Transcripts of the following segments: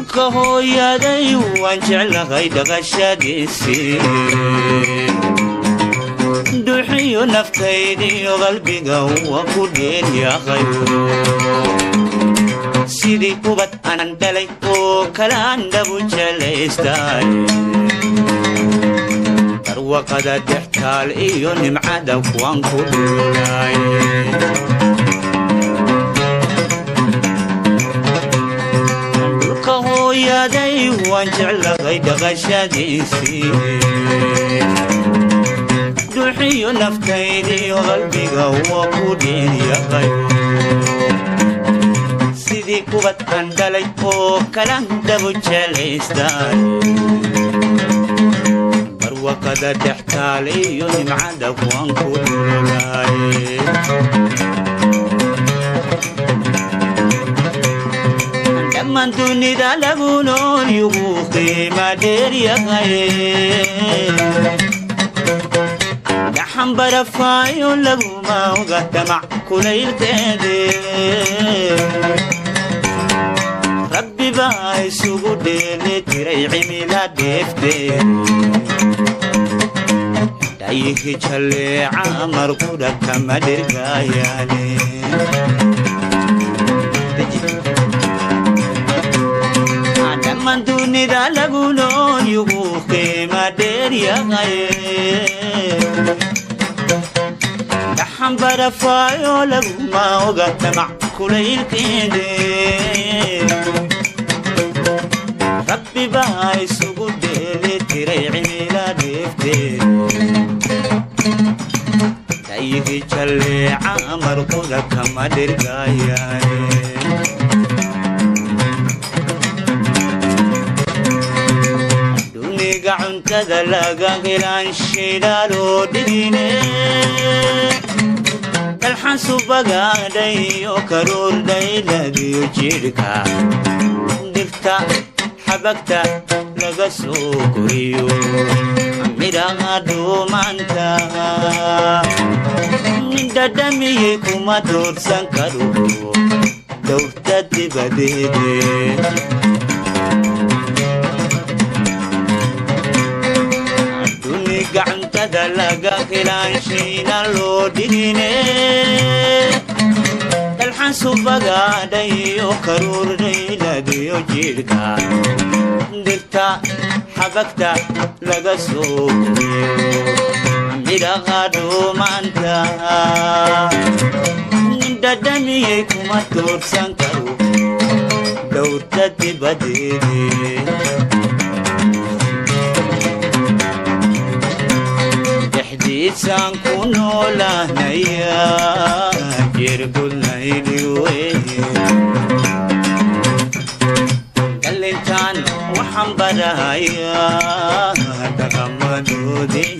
Dhulka hooyaday waan jeclahay dhaqashadiisii, duxiyo naftaydiyo qalbiga waa ku dheelyahay. Sidii ubad anan dhalay oo kalaan dhabu jelaystay, barwaqada dhextaal iyo nimcada kuwaan ku dhulay. Dhulka hooyaday waan jeclahay dhaqashadiisii, duxiyo naftaydiyo qalbiga waa ku dheelyahay. Sidii kubad aan dhalay oo kalan dhabu jelaystay, barwaqada dhextaal iyo nimcada kuwaan ku dhulay. Dhammaan dunida lagu nool yugu qiima dheeryahay, gaxan barafaayo laguma oga damac kulaylkeede. Rabbi baa isugu dheeli tiray cimila dheefteed, dhayihi jalleeca marqudha kama dhirgaayaane. Dhammaan dunida lagu nool yugu qiima dheeryahay, gaxan barafaayo laguma oga damac kulaylkeede. Rabbi baa isugu dheeli tiray cimila dheefteed, dhayihi jalleeca marqudha kama dhirgaayaane. Duniga cuntada laga helaan shidaaloo dhigine, dalxan subagaadhayo karuur dhayladiyo jidhka, dhirta xabagta laga soo koriyo midhaha dhuumanta, nin dhadhamiyey kuma doorsan karo dowrta dibadeede. Duniga cuntada laga helaan shayna loo dhigine, dalxan subagaadhayo karuur dhayladiyo jidhka, dhirta xabagta laga soo koriyo midhaha dhuumanta, nin dhadhamiyey kuma doorsan karo dhowrta dibadeede. Dhexdiisaan ku noolahnaya jirgudnaydhiwe, dhalintaan waxaan barahayaa dhaqamadoodii.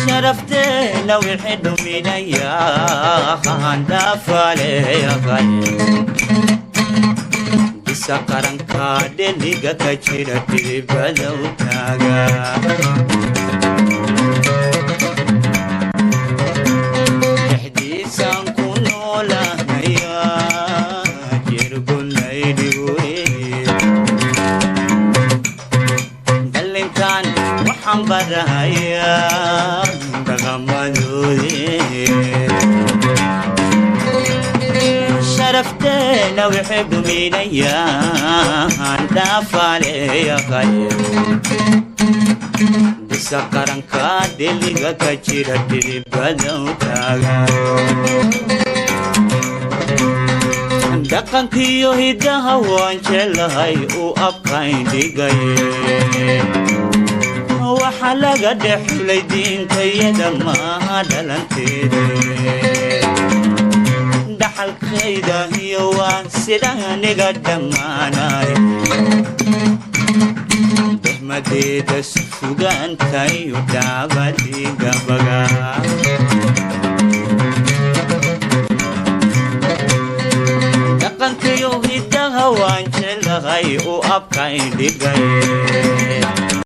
Sharafteena wixii dhuminayaa handhaafaleeyaqay, bisa qaranka dheliga ka jira dhidibada u taaga. Dhexdiisaan ku noolahnaya jirgunaydhiwe, dhalintaan waxaan barahayaa dhaqamadoodii. Sharafteena wixii dhuminayaan dhaafaleeyaqay, bisa qaranka dheliga ka jira dhidibada u taaga. Dhaqankiyo hiddaha waan jeclahay uu abkayn dhigay, waxaa laga dhex xulay diintayada maaha dhalanteede. Dhaxalkayda iyo waa sida aniga dhammaanay, dehmadeeda sugaanta iyo dhaabadii gabaga. Dhaqankiyo hiddaha waan jeclahay uu abkayn dhigay.